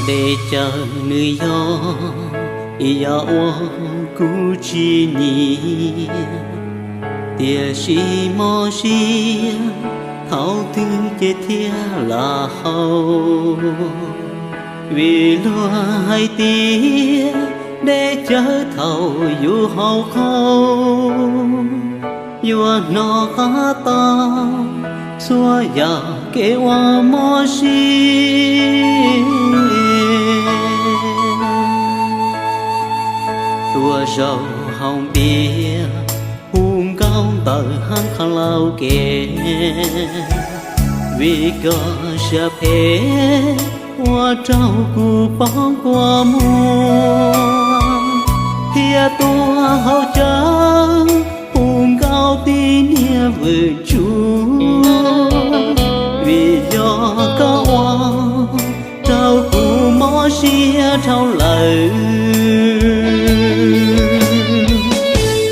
Peb caug nws yog ib yam uas kuv tsis nyiam, tiam sis mob siab thaum twg ces thiaj lam haus. Vim luag hais tias dej cawv thaum yus haus qaug yuav hnov qab tau txhua yam kev ua mob siab. Tuaj zaum haus npias hu nkauj ntawm hab qha laus kev, vim koj siab phem ua rau kuv poob kua muag, thiaj tuaj haus cawv hu nkauj tib niag vwm tsuas, vim yog koj ua rau kuv mob siab dhau lawm.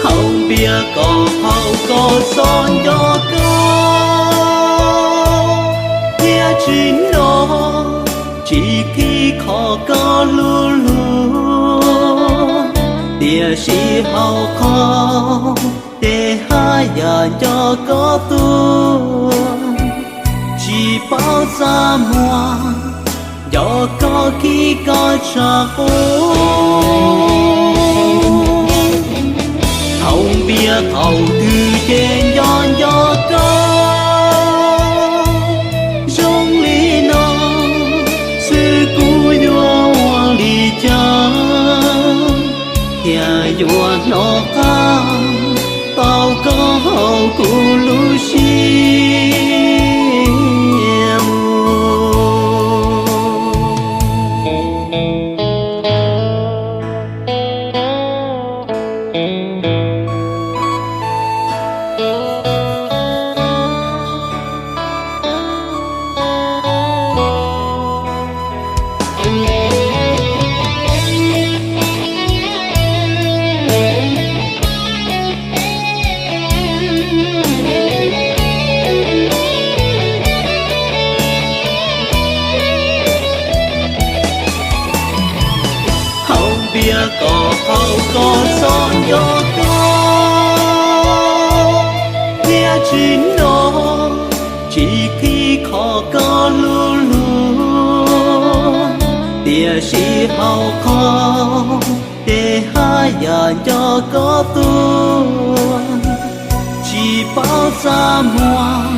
Haus npias kom haus kom txhob nco koj, thiab tsis nco tsis qhib kho koj lub luag, tiam sis haus qaug ces haj yam nco koj tuag, tsis paub txaj muag nco koj khib koj tshaj qub. Haus npias thaum twg ces nco nco koj, zoo li no xwb kuv yuav ua li cas thiaj yuav hnov qab tau koj haus kuv lub siab mus. Haus npias kom haus kom txhob nco koj, thiab tsis nco tsis qhib kho koj lub luag, tiam sis haus qaug ces haj yam nco koj tuag, tsis paub txaj muag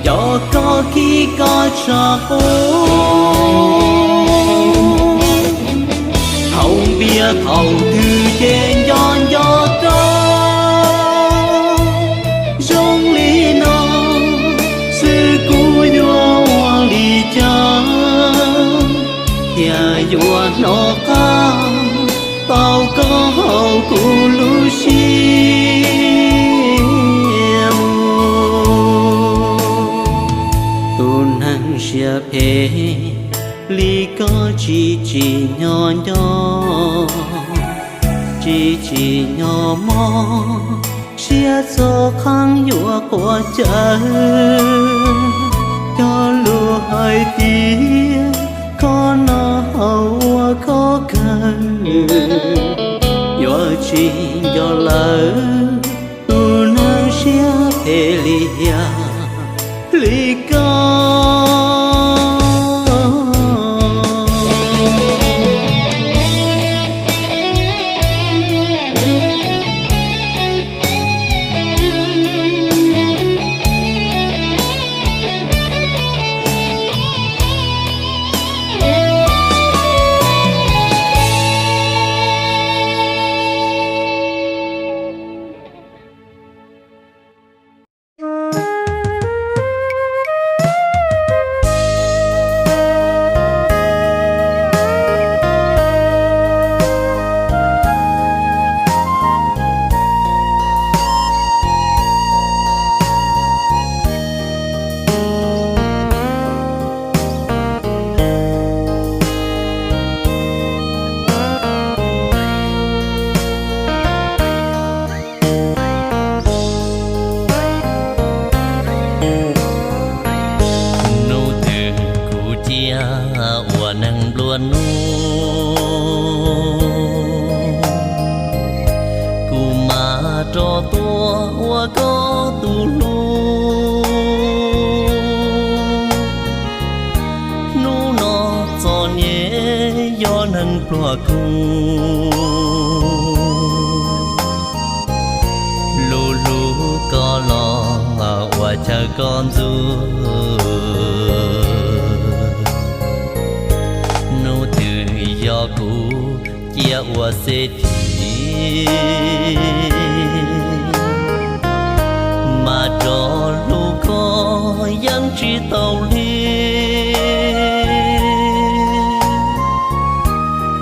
nco koj khib koj tshaj qub. Haus npias thaum twg ces nco nco koj, zoo li no xwb kuv yuav ua li cas thiaj yuav hnov qab tau koj haus kuv lub siab mus. Tus neeg siab phem li koj tsis tsim nyog nco, tsis tsim nyog mob siab txog qhov yuav quav cawv. Cog lus hais tias koj noj haus ua koj kawg, yuav tsis nco lawm tus neeg siab phem li hiam li koj. rov tuaj ua koj tus hlub. Hnub no txom nyem yog neeg pluag kuv, lub hlub koj los ua chaw koj ntxub. Hnub twg yog kuv cia ua xeb thim, mas rov hlub koj yeej tsis tau li.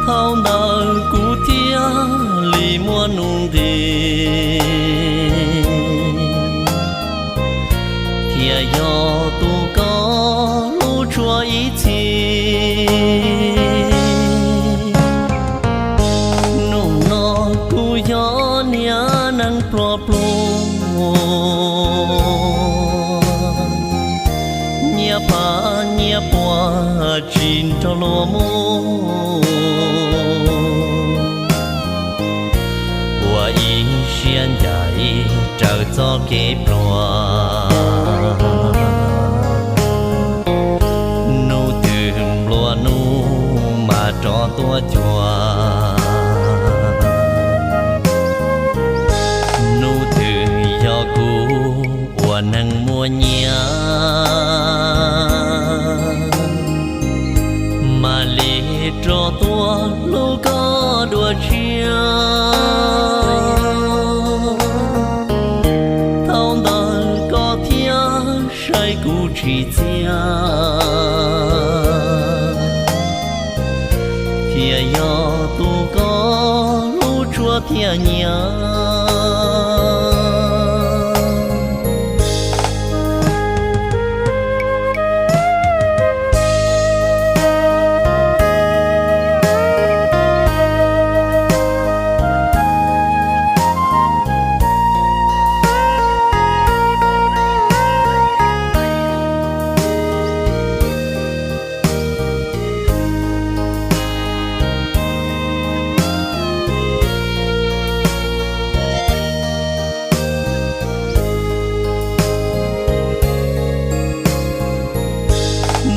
Thaum ntawd kuv thiaj li muaj nuj nqis, thiaj yog tus koj hlub tshua ib txhis. Hnub no kuv yog niag neeg pluag pluag, nyias pab nyias puas tsis nrog luag mus, ua ib siab ncaim raws txoj kev pluag. Hnub twg nplua nuj mas rov tuaj cuag, hnub twg yog kuv ua neeg muaj nyiaj, mam li rov tuaj hlub koj dua tshiab. Thaum ntawd koj thiaj saib kuv tsis txiaj, thiaj yog tus koj hlub tshua thiaj nyiam.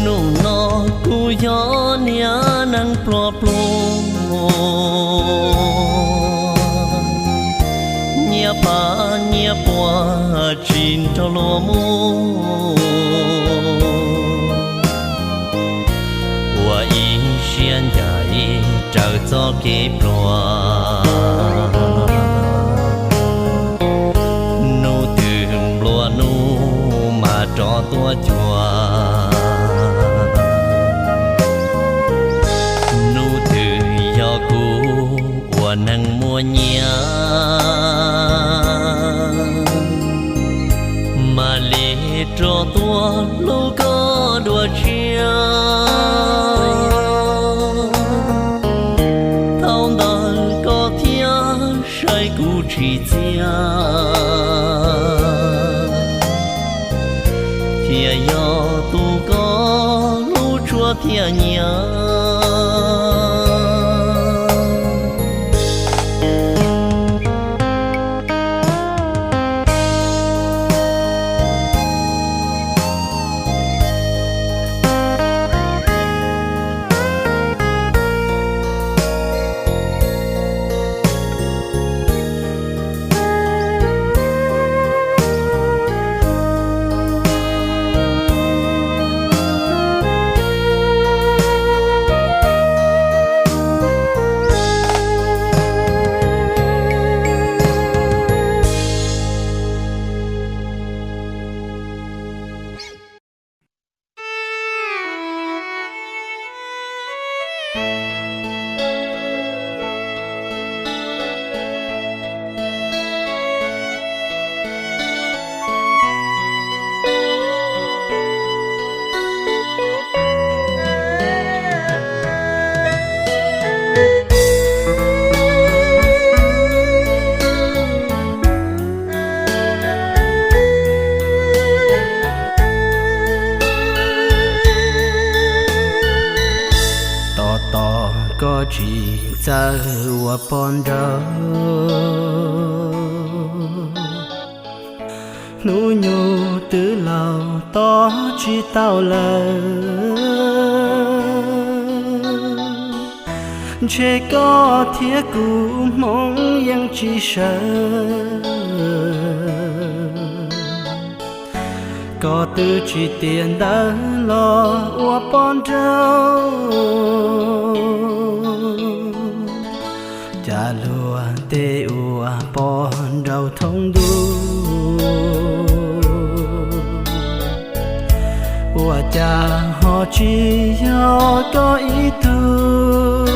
Hnub no kuv yog niag neeg pluag pluag, nyias pab nyias puas tsis nrog luag mus, ua ib siab ncaim raws txoj kev pluag. Hnub twg nplua nuj mas rov tuaj cuag, hnub twg yog kuv ua neeg muaj nyiaj, mam li rov tuaj hlub koj dua tshiab. Thaum ntawd koj thiaj saib kuv tsis txiaj, thiaj yog tus koj hlub tshua thiaj nyiam. Tos tos koj tsis txawj ua poj nrauj, Hnub nyoog twb laus tos tsis tau lawm, ntshe koj thiab kuv hmoov yeej tsis sawv. Koj twb tsis tiav ntawv los ua poj nraug, cas luag tej ua poj nraug thoob ntuj, ua cas ho tsis yog koj ib tug.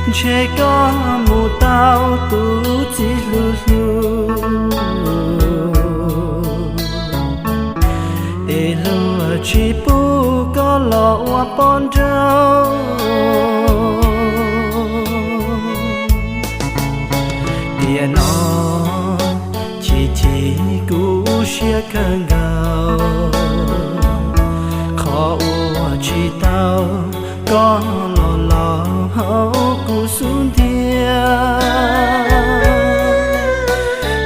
Ntshe koj mus tau tus txiv hlub hlub, es luag tsis pub koj los ua poj nraug. Tiam no chim chim kuv siab kawg nkaus, qhov uas tsis tau koj los laus hauv kuv xub ntiag.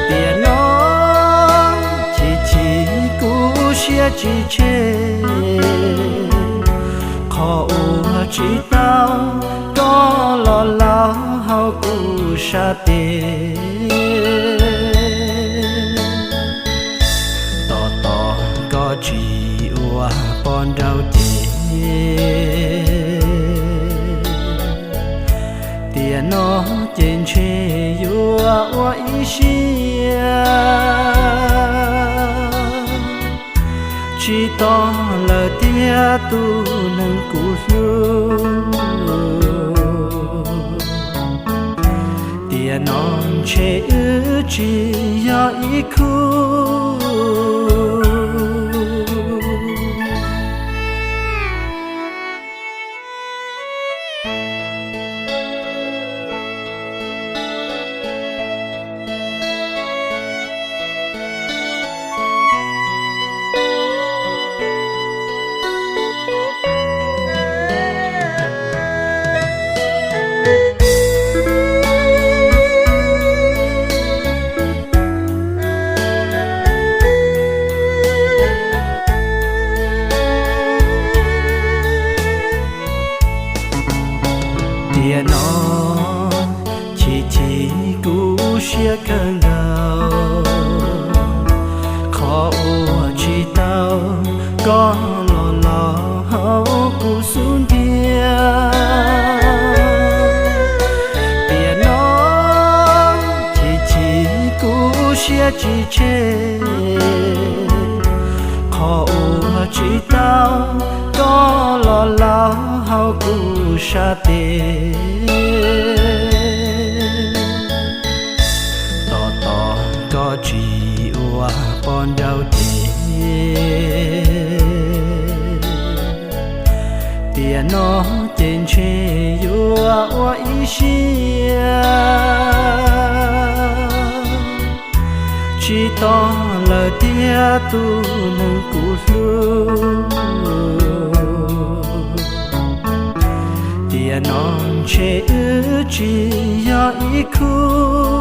Tiam no chim chim kuv siab tsis tseg, qhov uas tsis tau koj los laus hauv kuv sab tes. Tos tos koj tsis ua poj nraug ces, tiam no ces ntshe yuav ua ib siab, tsis tos lawm tiag tus neeg kuv hlub. Tiam no ntshe wb tsis yog ib khub. Tiam no chim chim kuv siab kawg nkaus, qhov uas tsis tau koj los laus hauv kuv xub ntiag. Tiam no chim chim kuv siab tsis tseg, qhov uas tsis tau koj los laus hauv kuv sab tes. Tos tos koj tsis ua poj nraug ces, tiam no ces ntshe yuav ua ib siab, tsis tos lawm tiag tus neeg kuv hlub. Tiam no ntshe wb tsis yog ib khub.